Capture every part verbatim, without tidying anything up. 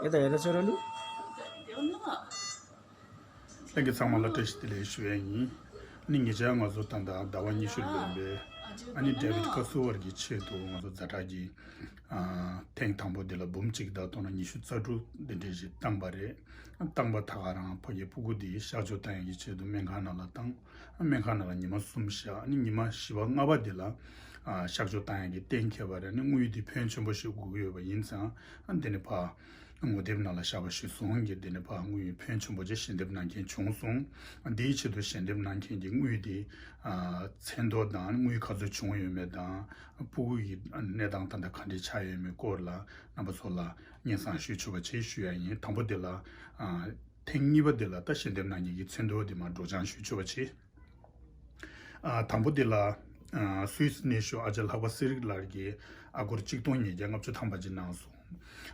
ལྷན་རྒྱས་ཚང་མ་ལ་བཀྲ་ཤིས་བདེ་ལེགས་ཞུ་ཡ་ཡིན། ཨ་ནི་ཉེ་ཆར་ང་ཚོ་ད་ལྟ་ཟླ་བ་ཉི་ཤུ་ལོན་པའི་ཨ་ནི་ཌེ་བིཌ་ཀ་སུ་ཝར་གྱི་ཆེད་དུ་ང་ཚོ་ཛ་དྲག་གི་ཨ་ཐེངས་དང་པོ་འདི་ལ་འབུམ་གཅིག་དང་སྟོང་ཕྲག་ཉི་ཤུ་རྩ་དྲུག་འདི་འདྲས་ཞིག་བཏང་པ་རེད། བཏང་པ་ད་ག་རང་ཕ་གི་ཕྲུ་གུ་འདི་གཤག་བཅོས་བཏང་ཡ་གི་ཆེད་དུ་སྨན་ཁང་ནང་ལ་བཏང་། སྨན་ཁང་ནང་ལ་ཉི་མ་གསུམ་བཞག་ཨ་ནི་ཉི་མ་བཞི་པ་ལྔ་པ་འདི་ལ་ཨ་གཤག་བཅོས་བཏང་ཡ་གི་གཏན་འཁེལ་བ་རེད། ཨ་ནི་དངུལ་འདི་ཕོན་ཆེན་པོ་ཞིག་དགོས་ཀྱི་ཡོད་པ་ཡིན་ཙང་ཨ་འདི་ནས་ཕར། ངོ་དེབ་ནང་ལ་བཞག་པ་ཞིག་སོང་གི། དེ་ནས་ཕར་དངུལ་ཕོན་ཆེན་པོ་ཅིག་ཞལ་འདེབས་གནང་མཁན་བྱུང་སོང་། འདིའི་ཆེད་དུ་ཞལ་འདེབས་གནང་མཁན་གྱི་དངུལ་དེ་ཨ་མཚན་ཐོ་དང་དངུལ་ག་ཚོད་བྱུང་ཡོད་མེད་དང་ཕྲུ་གུ་ཡི་གནས་སྟངས་ད་ལྟ་ག་འདྲས་ཆགས་ཡོད་མེད་སྐོར་ལ་རྣམ་པ་ཚོ་ལ་སྙན་སེང་ཞུ་ཆོག་པ་ཅིག་ཞུ་ཡ་ཡིན། དང་པོ་དེ་ལ་ཨ་ཐེངས་གཉིས་པ་དེ་ལ་ད་ཞལ་འདེབས་གནང་མཁན་གྱི་མཚན་ཐོ་དེ་མར་སྒྲོག་སྦྱང་ཞུ་ཆོག་པ་ཅིག་ཨ་དང་པོ་དེ་ལ་ཨ་སུད་སི་གནས་བཞུགས་ཨ་ཅག་ལྷག་པ་ཚེ་རིང་ལགས་ཀྱིས་ཨ་སྒོར་ཆིག་སྟོང་ཉིས་བརྒྱ་ལྔ་བཅུ་ཐམ་པ་ཅིག་གནང་སོང་།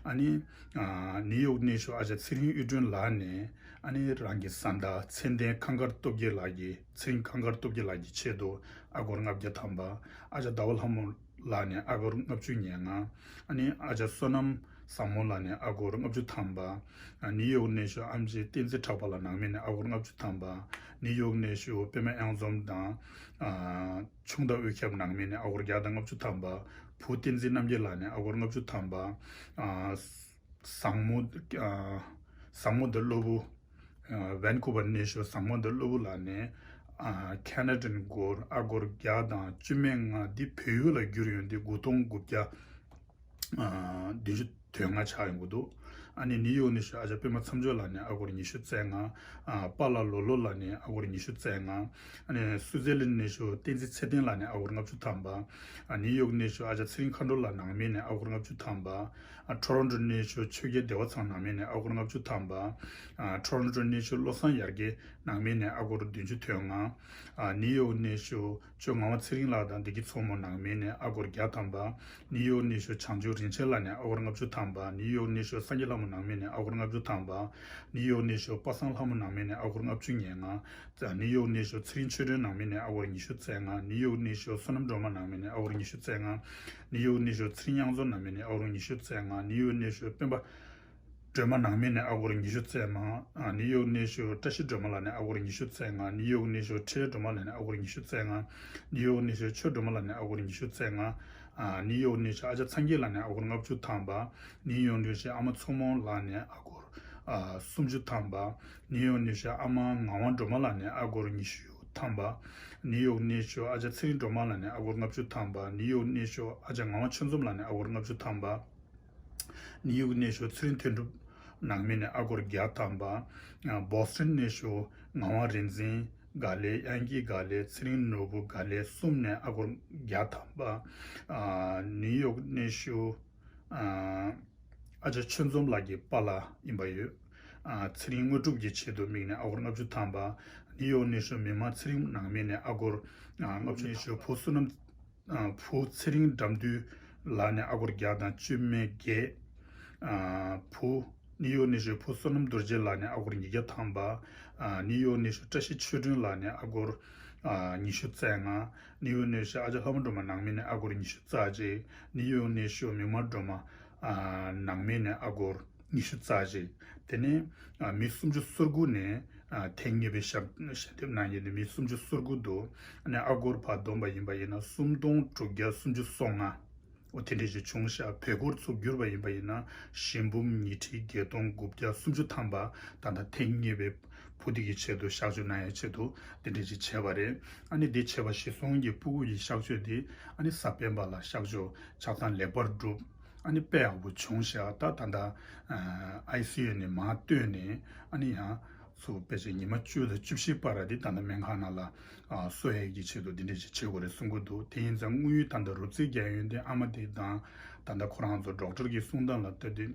ཨ་ནི་ཨ་ནིའུ་ཡོག་གནས་བཞུགས་ཨ་ཅག་ཚེ་རིང་གཡུ་སྒྲོན་ལགས་ནས་ཨ་ནི་རང་གི་བཟའ་ཟླ་མཚན་ལྡན་ཁང་དཀར་སྟོབས་རྒྱལ་ལགས་ཀྱི་ཚེ་རིང་ཁང་དཀར་སྟོབས་རྒྱལ་ལགས་ཀྱི་ཆེད་དུ་ཨ་སྒོར་ལྔ་བརྒྱ་ཐམ་པ། ཨ་ཅག་ཟླ་བ་ལྷ་མོ་ལགས་ནས་ཨ་སྒོར་ལྔ་བཅུ་ཉེར་ལྔ། ཨ་ནི་ཨ་ཅག་བསོད་ནམས་བཟང་མོ་ལགས་ནས་ཨ་སྒོར་ལྔ་བཅུ་ཐམ་པ། ཨ་ནིའུ་ཡོག་གནས་བཞུགས་ཨེམ་ཆི་བསྟན་འཛིན་གྲགས་པ་ལགས་ནང་མི་ནས་ཨ་སྒོར་ལྔ་བཅུ་ཐམ་པ། ནིའུ་ཡོག་གནས་བཞུགས་པད་མ་གཡང་འཛོམས་དང་། ཨ་ཆུང་བདག་དབུས་ཁྱབ་ནང་མི་ནས་ཨ་སྒོར་བརྒྱ་དང་ལྔ་བཅུ་ཐམ་པ། བུ་བསྟན་འཛིན་རྣམ་རྒྱལ་ལགས་ནས་ཨ་སྒོར་ལྔ་བཅུ་ཐམ་པ། ཨ་བཟང་མོ། ཨ་བཟང་མོ་དང་སློབ་བུ། ཨ་ཝན་ཀུ་ཝར་གནས་བཞུགས་བཟང་མོ་དང་སློབ་བུ་ལགས་ནས་ཨ་ཁེ་ན་ཌན་སྒོར་ཨ་སྒོར་བརྒྱ་དང་བཅུ་མེད་ལྔ། འདི་བལ་ཡུལ་ལ་བསྒྱུར་ཡོང་དུས་དགུ་སྟོང་དགུ་བརྒྱ་ཨ་བདུན་ཅུ་དོན་ལྔ་ཆགས་ཡོང་གི་འདུག་ཨ་ནི་ནིའུ་ཡོག་གནས་བཞུགས་ཨ་ཅག་པད་མ་མཚམས་སྦྱོར་ལགས་ནས་ཨ་སྒོར་ཉི་ཤུ་རྩ་ལྔ། ཨ་པཱ་ལགས་ལོ་ལོ་ལགས་ནས་ཨ་སྒོར་ཉི་ཤུ་རྩ་ལྔ། ཨ་ནི་སུའུ་ཙེར་ལན་གནས་བཞུགས་བསྟན་འཛིན་ཚེ་བརྟན་ལགས་ནས་ཨ་སྒོར་ལྔ་བཅུ་ཐམ་པ། ཨ་ནིའུ་ཡོག་གནས་བཞུགས་ཨ་ཅག་ཚེ་རིང་མཁའ་འགྲོ་ལགས་ནང་མི་ནས་ཨ་སྒོར་ལྔ་བཅུ་ཐམ་པ། ཨ་ཊོ་རོན་ཊོ་གནས་བཞུགས་ཆོས་རྒྱལ་བདེ་བ་ཚང་ནང་མི་ནས་ཨ་སྒོར་ལྔ་བཅུ་ཐམ་པ། ཨ་ཊོ་རོན་ཊོ་གནས་བཞུགས་བློ་བཟང་ཡར་རྒྱས་ནང་མི་ནས་ཨ་སྒོར་བདུན་ཅུ་དོན་ལྔ། ཨ་ནིའུ་ཡོག་གནས་བཞུགས་ཇོ་ངག་དབང་ཚེ་རིང་ལགས་དང་བདེ་སྐྱིད་མཚོ་མོ་ནང་མི་ནས་ཨ་སྒོར་བརྒྱ་ཐམ་པ། ནིའུ་ཡོག་གནས་བཞུགས་བྱང་ཆུབ་རིན་ཆེན་ལགས་ནས་ཨ་སྒོར་ལྔ་བཅུ་ཐམ་པ། ནིའུ་ཡོག་གནས་བཞུགས་སངས་རྒྱས་ལྷ་མོ་ནང་མི་ནས་ཨ་སྒོར་ལྔ་བཅུ་ཐམ་པ། ནིའུ་ཡོག་གནས་བཞུགས་པ་སངས་ལྷ་མོ་ནང་མི་ནས་ཨ་སྒོར་ལྔ་བཅུ་ཉེར་ལྔ། ནིའུ་ཡོག་གནས་བཞུགས་ཚེ་རིང་ཆོས་སྒྲོན་ནང་མི་ནས་ཨ་སྒོར་ཉི་ཤུ་རྩ་ལྔ། ནིའུ་ཡོག་གནས་བཞུགས་བསོད་ནམས་སྒྲོལ་མ་ནང་མི་ནས་ཨ་སྒོར་ཉི་ཤུ་རྩ་ལྔ། ནིའུ་ཡོག་གནས་བཞུགས་ཚེ་རིང་གཡང་འཛོམས་ནང་མི་ནས་ཨ་སྒོར་ཉི་ཤུ་རྩ་ལྔ། ནིའུ་ཡོག་གནས་བཞུགས་སྤེན་པ་སྒྲོལ་མ་ནང་མི་ནས་ཨ་སྒོར་ཉི་ཤུ་རྩ་ལྔ། ཨ་ནིའུ་ཡོག་གནས་བཞུགས་བཀྲ་ཤིས་སྒྲོལ་མ་ལགས་ནས་ཨ་སྒོར་ཉི་ཤུ་རྩ་ལྔ། ནིའུ་ཡོག་གནས་བཞུགས་ཁྲི་སྒྲོལ་མ་ལགས་ནས་ཨ་སྒོར་ཉི་ཤུ་རྩ་ལྔ། ནིའུ་ཡོག་གནས་བཞུགས་ཆོས་སྒྲོལ་མ་ལགས་ནས་ཨ་སྒོར་ཉི་ཤུ་རྩ་ལྔ། ཨ་ནིའུ་ཡོག་གནས་བཞུགས་ཨ་ཅག་ཚངས་དཀྱིལ་ལགས་ནས་ཨ་སྒོར་ལྔ་བཅུ་ཐམ་པ། ནིའུ་ཡོག་གནས་བཞུགས་ཨ་མ་མཚོ་མོ་ལགས་ནས་ཨ་སྒོར་ཨ་སུམ་ཅུ་ཐམ་པ། ནིའུ་ཡོག་གནས་བཞུགས་ཨ་མ་ངག་དབང་སྒྲོལ་མ་ལགས་ནས་ཨ་སྒོར་ཉི་ཤུ་ཐམ་པ། ནིའུ་ཡོག་གནས་བཞུགས་ཨ་ཅག་ཚེ་རིང་སྒྲོལ་མ་ལགས་ནས་ཨ་སྒོར་ལྔ་བཅུ་ཐམ་པ། ནིའུ་ཡོག་གནས་བཞུགས་ཨ་ཅག་ངག་དབང་ཆོས་འཛོམས་ལགས་ནས་ཨ་སྒོར་ལྔ་བཅུ་ཐམ་པ། ནིའུ་ཡོག་གནས་བཞུགས་ཚེ་རིང་དོན་གྲུབ་ནང་མི་ནས་ཨ་སྒོར་བརྒྱ་ཐམ་པ། ཨ་བོ་སི་ཊོན་གནས་བཞུགས་ངག་དབང་རིག་འཛིན་དགའ་ལེགས། དབྱངས་སྐྱིད་དགའ་ལེགས། ཚེ་རིང་ནོར་བུ་དགའ་ལེགས་གསུམ་ནས་ཨ་སྒོར་བརྒྱ་ཐམ་པ། ཨ་ནིའུ་ཡོག་གནས་བཞུགས་ཨ་ཨ་ཅག་ཆོས་འཛོམས་ལགས་ཀྱི་པཱ་ལགས་ཡིན་པ་ཡོད། ཨ་ཚེ་རིང་དངོས་གྲུབ་ཀྱི་ཆེད་དུ་དམིགས་ནས་ཨ་སྒོར་ལྔ་བཅུ་ཐམ་པ། ནིའུ་ཡོག་གནས་བཞུགས་མི་དམངས་ཚེ་རིང་ནང་མི་ནས་ཨ་སྒོར་ཨ་ལྔ་བཅུ། གནས་བཞུགས་བུ་བསོད་ནམས་ཨ་བུ་ཚེ་རིང་དགྲ་འདུལ་ལགས་ནས་ཨ་སྒོར་བརྒྱ་དང་བཅུ་མེད་བརྒྱད། ཨ་བུ་ནིའུ་ཡོག་གནས་བཞུགས་བུ་བསོད་ནམས་རྡོ་རྗེ་ལགས་ནས་ཨ་སྒོར་ཉིས་བརྒྱ་ཐམ་པ། ཨ་ནིའུ་ཡོག་གནས་བཞུགས་བཀྲ་ཤིས་ཆོས་སྒྲོན་ལགས་ནས་ཨ་སྒོར་ཨ་ཉི་ཤུ་རྩ་ལྔ། ནིའུ་ཡོག་གནས་བཞུགས་ཨ་ཅག་ལྷ་མོ་སྒྲོལ་མ་ནང་མི་ནས་ཨ་སྒོར་ཉི་ཤུ་རྩ་གཅིག། ནིའུ་ཡོག་གནས་བཞུགས་མི་དམངས་སྒྲོལ་མ་ཨ་ནང་མི་ནས་ཨ་སྒོར་ཉི་ཤུ་རྩ་གཅིག། དེ་ནས་ཨ་མི་སུམ་ཅུ་སོ་དགུ་ནས་ཨ་ཐེངས་གཉིས་པའི་ཞབས་ཞབས་འདེབས་གནང་མཁན་ནི་མི་སུམ་ཅུ་སོ་དགུ་འདུག། ཨ་ནི་ཨ་སྒོར་ཕར་བསྡོམས་པ་ཡིན་པ་ཡིན་ན་སུམ་སྟོང་དྲུག་བརྒྱ་སུམ་ཅུ་སོ་ལྔ། འོ་དེ་འདྲས་ཞིག་བྱུང་ཤག། བོད་སྒོར་ཚུར་བསྒྱུར་བ་ཡིན་པ་ཡིན་ན་ཞེ་འབུམ་ཉིས་ཁྲི་བརྒྱད་སྟོང་དགུ་བརྒྱ་སུམ་ཅུ་ཐམ་པ་ད་ལྟ་ཐེངས་གཉིས་པའི་བུ་དེ་གི་ཆེད་དུ་གཤག་བཅོས་གནང་ཡའི་ཆེད་དུ་དེ་འདྲས་ཞིག་བྱས་པ་རེད། ཨ་ནི་དེ་བྱས་པ་གཞིར་བཟུང་གི་ཕྲུ་གུ་ཡི་གཤག་བཅོས་དེ་ཨ་ནི་གཟའ་སྤེན་པ་ལ་གཤག་བཅོས་ཆ་ཚང་ལེགས་པར་གྲུབ། ཨ་ནི་དཔེ་ཡག་པོ་བྱུང་ཤག། ད་ད་ལྟ་ཨ་ཨའི་སི་ཡུ་ནས་མར་བཏོན་ནས་ཨ་ནི་ཡང་ཚུར་ཕལ་ཆེར་ཉི་མ་བཅུ་དང་བཅུ་བཞི་བར་དེ་ད་ལྟ་སྨན་ཁང་ནང་ལ་ཨ་གསོ་ཡས་ཀྱི་ཆེད་དུ་འདི་འདྲས་ཞིག་བྱེད་དགོས་རེད་གསུང་གི་འདུག། དེ་ཡིན་ཙང་དངུལ་ད་ལྟ་རོབ་རྩིས་རྒྱག་ཡོན་ཏན་ཨ་མ་དེ་དང་ད་ལྟ་ཁོ་རང་ཚོ་ཌོག་ཊར་གྱི་གསུང་སྟངས་ལ་ལྟོས་ཏེ།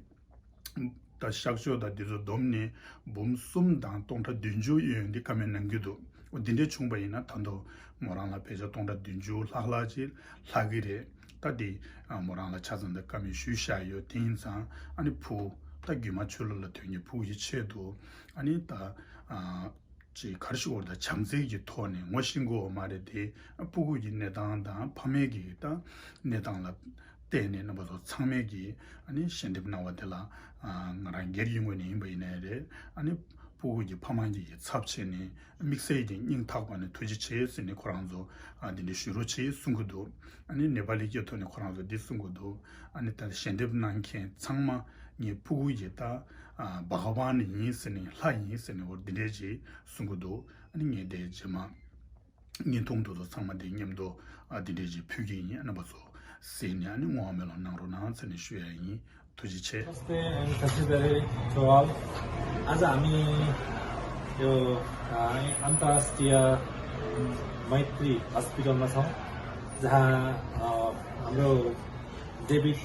ད་གཤག་བཅོས་དང་འདི་ཚོ་བསྡོམས་ནས་འབུམ་གསུམ་དང་སྟོང་ཕྲག་བདུན་ཅུ་ཡོད་འདི་བཀའ་མོལ་གནང་གི་འདུག། འོ་འདི་འདྲས་བྱུང་པ་ཡིན་ན་ད་དུང་མོ་རང་ལ་ཕལ་ཆེར་སྟོང་ཕྲག་བདུན་ཅུ་ལྷག་ལྷག་ཅིག་ལྷག་གི་རེད། ད་འདི་མོ་རང་ལ་ཆ་ཚང་དུ་བཀའ་མོལ་ཞུས་བཞག་ཡོད། དེ་ཡིན་ཙང་ཨ་ནི་བུ་ད་རྒྱུད་མ་ཆོས་ལུགས་ལ་དོན་གྱི་བུ་ཡི་ཆེད་དུ་ཨ་ནི་ད། ཅིག་ག་རེ་ཞུ་དགོས་རེད། ད་བྱམས་བརྩེ་གི་ཐོག་ནས་ངོ་ཤེས་དགོས་པ་མ་རེད་དེ། ཕྲུ་གུ་གི་གནས་སྟངས་དང་ཕ་མའི་གི་ད་གནས་སྟངས་ལ་བལྟས་ནས་རྣམ་པ་ཚོ་ཚང་མས་ཀྱི་ཨ་ནི་ཞལ་འདེབས་གནང་བ་དེ་ལ་ཨ་ ང་རང་སྒེར་གྱི་ངོས་ནས་ཡིན་པ་ཡིན་ནའི་རེད། ཨ་ནི་ཕྲུ་གུ་གི་ཕ་མ་གི་ཚབ་བྱས་ནས་དམིགས་བསལ་གྱི་སྙིང་ཐག་པ་ནས་ཐུགས་རྗེ་ཆེ་ཟེར་ནས་ཁོ་རང་ཚོ་ཨ་འདི་འདྲའི་ཞུ་རོགས་བྱེད་གསུང་གི་འདུག་ཨ་ནི་ནེ་པ་ལི་སྐད་ཐོག་ནས་ཁོ་རང་ཚོ་འདི་གསུང་གི་འདུག་ཨ་ནི་ད་ཞལ་འདེབས་གནང་མཁན་ཚང་མ་ངའི་ཕྲུ་གུ་ཡི་ད་ཨ་བྷ་ག་ཝཱན་ཡིན་ཟེར་ནས་ལྷ་ཡིན་ཟེར་ནས་འོ་འདི་འདྲས་ཅིག་གསུང་གི་འདུག་ཨ་ནི་ངས་དེ་རྗེས་མ་བརྙན་ཐུང་དེ་ཚོ་ཚང་མ་དེ་མཉམ་དུ་ཨ་འདི་འདྲས་ཅིག་ཕུལ་གྱི་ཡིན། རྣམ་པ་ཚོ་གཟིགས་ནས་ཨ་ནི་བསྔོ་བ་སྨོན་ལམ་གནང་རོགས་གནང་ཟེར་ནས་ཞུ་ཡ་ཡིན། ཐུགས་རྗེ་ཆེ། नमस्ते and सत श्री अकाल to all। आज हामी यो अन्तर्राष्ट्रिय मैत्री हस्पिटलमा छौँ, जहाँ हाम्रो डेभिड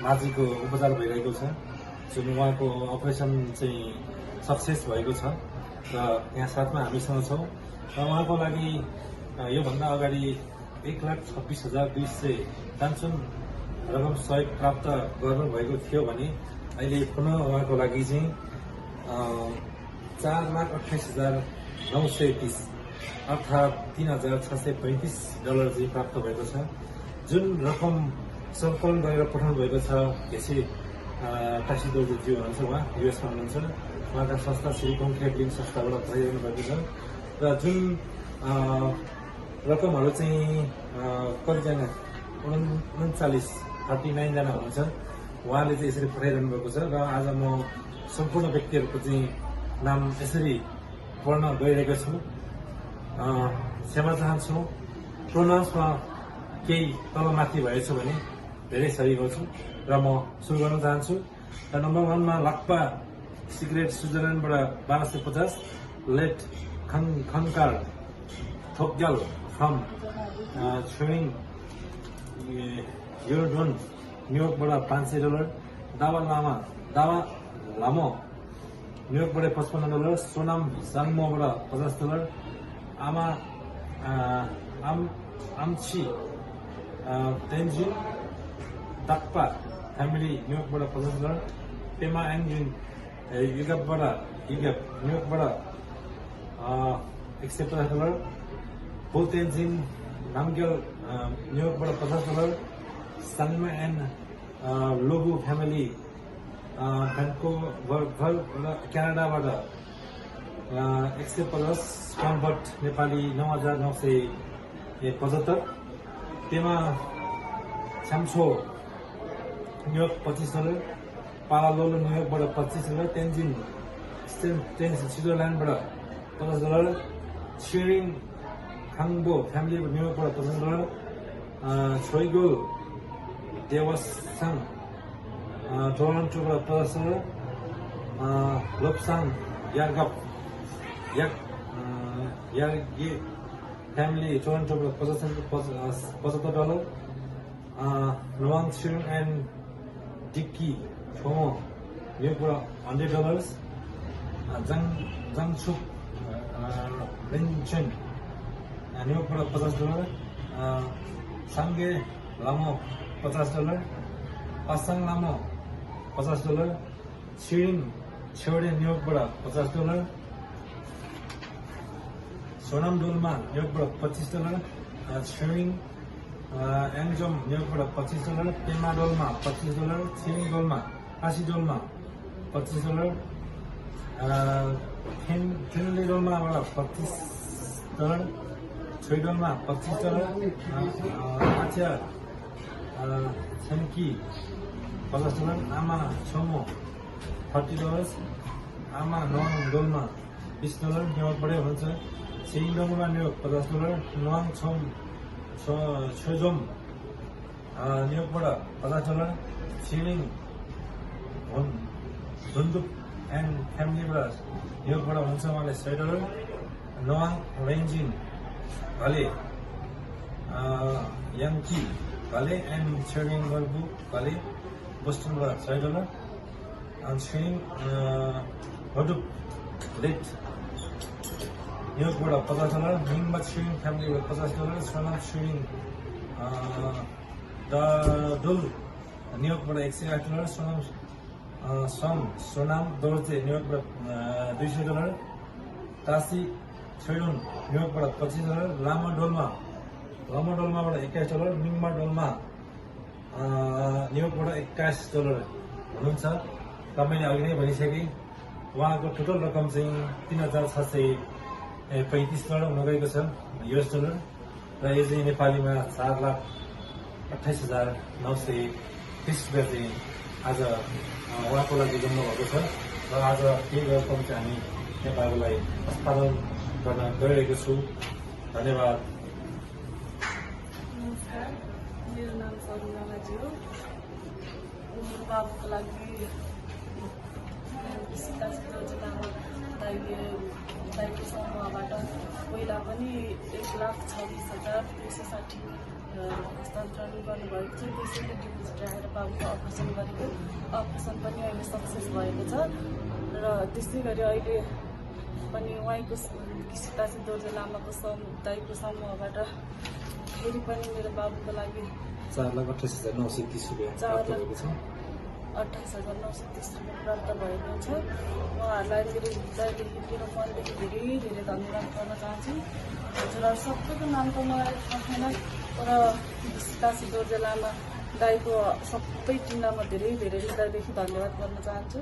माझीको उपचार भइरहेको छ, जुन उहाँको अपरेसन चाहिँ सक्सेस भएको छ र यहाँ साथमा हामीसँग छौँ। र उहाँको लागि योभन्दा अगाडि एक लाख छब्बिस हजार दुई सय चान्चुन रकम सहयोग प्राप्त गर्नुभएको थियो भने अहिले पुनः उहाँको लागि चाहिँ चार लाख अठाइस हजार नौ सय तिस, अर्थात् तीन हजार छ सय पैँतिस डलर चाहिँ प्राप्त भएको छ। जुन रकम सङ्कलन गरेर पठाउनु भएको छ, घिसी टासी दोर्जेज्यू हुनुहुन्छ, उहाँ युएसमा हुनुहुन्छ। उहाँका संस्था श्री कङ्खेट लिङ संस्थाबाट पठाइरहनु भएको छ। र जुन रकमहरू चाहिँ कतिजना, उन्चालिस, थर्टी नाइनजना हुनुहुन्छ, उहाँले चाहिँ यसरी पठाइरहनु भएको छ। र आज म सम्पूर्ण व्यक्तिहरूको चाहिँ नाम यसरी पढ्न गइरहेको छु। क्षमा चाहन्छु, प्रोनाउन्समा केही तलमाथि भएछु भने धेरै सरी गर्छु। र म सुरु गर्न चाहन्छु। नम्बर वानमा लाक्पा सिक्रेट स्विजरल्यान्डबाट बाह्र सय पचास, लेट खङ खङ्कार थोक्याल फ्रम छुरिङ युरोडोन न्युयोर्कबाट पाँच सय डलर, दावा लामा, दावा लामो न्युयोर्कबाट पचपन्न डलर, सोनाम साङ्मोबाट पचास डलर, आमा आम आम्ची तेन्जिङ दाक्पा फ्यामिली न्युयोर्कबाट पचास डलर, पेमा एङ्जिङ युगपबाट युगप न्युयोर्कबाट एक सय पचास डलर, बो तेन्जिङ नाम्गेल न्युयोर्कबाट पचास डलर, साङ्मा एन्ड लोबु फ्यामिली भ्यान्कोभर क्यानाडाबाट एक सय पचास, कन्भर्ट नेपाली नौ हजार नौ सय पचहत्तर, पेमा छ्याम्छो न्युयोर्क पच्चिस डलर, पालालोलो न्युयोर्कबाट पच्चिस डलर, तेन्जिन स्विजरल्यान्डबाट पचास डलर, छिरिङ खाङ्बो फ्यामिली न्युयोर्कबाट पचास डलर, छोइगोल देवासाङ टोरन्टोबाट पचास डलर, लोप्साङ यार्गप याक यार्गे फ्यामिली टोरन्टोबाट पचास पचहत्तर डलर, लोवाङ छिरिङ एन्ड डिक्की छोमो न्युयोर्कबाट हन्ड्रेड डलर्स, जाङ जाङछुप रेन्चेन न्युयोर्कबाट पचास डलर, साङ्गे लामो पचास डलर, पासाङ लामो पचास डलर, छिरिङ छेउडे न्युयोर्कबाट पचास डलर, सोनाम डोल्मा न्युयोर्कबाट पच्चिस डलर, छिरिङ एङ्जोम न्युयोर्कबाट पच्चिस डलर, पेमा डोल्मा पच्चिस डलर, छिरिङ डोल्मा, काशी डोल्मा पच्चिस डलर, फिन फिनले डोल्माबाट पच्चिस डलर, छोइ डोल्मा पच्चिस डलर, आच्या छन्की पचास डलर, आमा छोमो थर्टी डलर्स, आमा नङ डोल्मा बिस डलर न्युयोर्कबाटै हुनुहुन्छ। छिरिङ डोल्मा न्युयोर्क पचास डलर, नङ छोम छोजोम न्युयोर्कबाट पचास डलर, छिरिङ हुन धुन्दुप एन्ड फ्यामिलीबाट न्युयोर्कबाट हुन्छ उहाँले सय डलर, नङ रेन्जिङ भले याङ्की भले एन्ड छिरिङ गर्बु भले बोस्टनबाट सय डलर, अनि छिरिङ हडुप लेट न्युयोर्कबाट पचास डलर, मिङमा छिरिङ फ्यामिलीबाट पचास डलर, सोना छिरिङ द डुल न्युयोर्कबाट एक सय आठ डलर, सोनाम सम सोनाम दोर्जे न्युयोर्कबाट दुई सय डलर, तासी छोइडुन न्युयोर्कबाट पच्चिस डलर, लामा डोल्मा लामा डोल्माबाट एक्काइस डलर, मिङमा डोल्मा न्युयोर्कबाट एक्काइस डलर हुनुहुन्छ। त मैले अघि नै भनिसकेँ, उहाँको टोटल रकम चाहिँ तीन हजार छ सय पैँतिस करोड हुन गएको छ, युएस डलर। र यो चाहिँ नेपालीमा चार लाख अट्ठाइस हजार नौ सय तिस रुपियाँ चाहिँ आज, अ, उहाँको लागि जम्मा भएको छ। र आज त्यही रकम चाहिँ हामी नेपाललाई हस्तान्तरण गर्न गइरहेको छु। धन्यवाद। नमस्कार, मेरो नाम सरुणा माझी हो। मेरो बाबुको लागि सिकास योजनामा दाइले, दाइको समूहबाट पहिला पनि एक लाख छब्बिस हजार दुई सय साठी, अ, हस्तान्तरण गर्नुभएको थियो। त्यसैले डिपोजिट राखेर बाबुको अपरेसन गरेको, अपरेसन पनि अहिले सक्सेस भएको छ। र त्यसै गरी अहिले पनि उहाँको स-, सिकास दोर्जे लामाको सम-, दाइको समूहबाट फेरि पनि मेरो बाबुको लागि चार लाख अट्ठाइस हजार नौ सय तिस रुपियाँ चार प्राप्त लाख भएको छ। अट्ठाइस हजार नौ सय तिस रुपियाँ प्राप्त भएको छ। उहाँहरूलाई मेरो हृदयदेखि, मेरो मनदेखि धेरै धेरै धन्यवाद गर्न चाहन्छु। हजुरहरू सबैको नाम त मलाई थाहा छैन, तर सिकास दोर्जे लामा दाइको सबै टिमलाई म धेरै धेरै हृदयदेखि धन्यवाद गर्न चाहन्छु।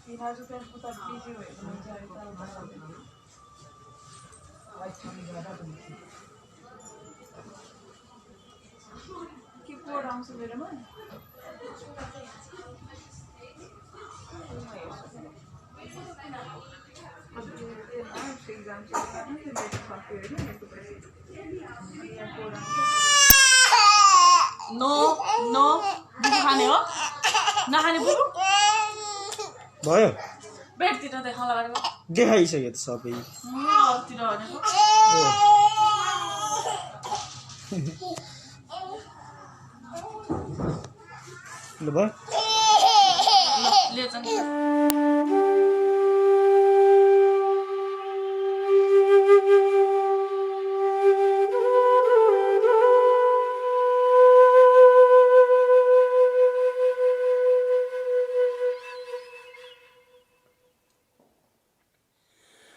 तिन हजार रुपियाँ उता बिजी भएको मान्छे आयो, त के कोड आउँछ मेरोमा? नो, नो, बुबु खाने हो? नखाने बुबु? भयो? बेडतिर देखाउला गरेको। देखाइसक्यो त सबै। अँ, अरूतिर भनेको। ल, भयो? ल, ले चाहिँ।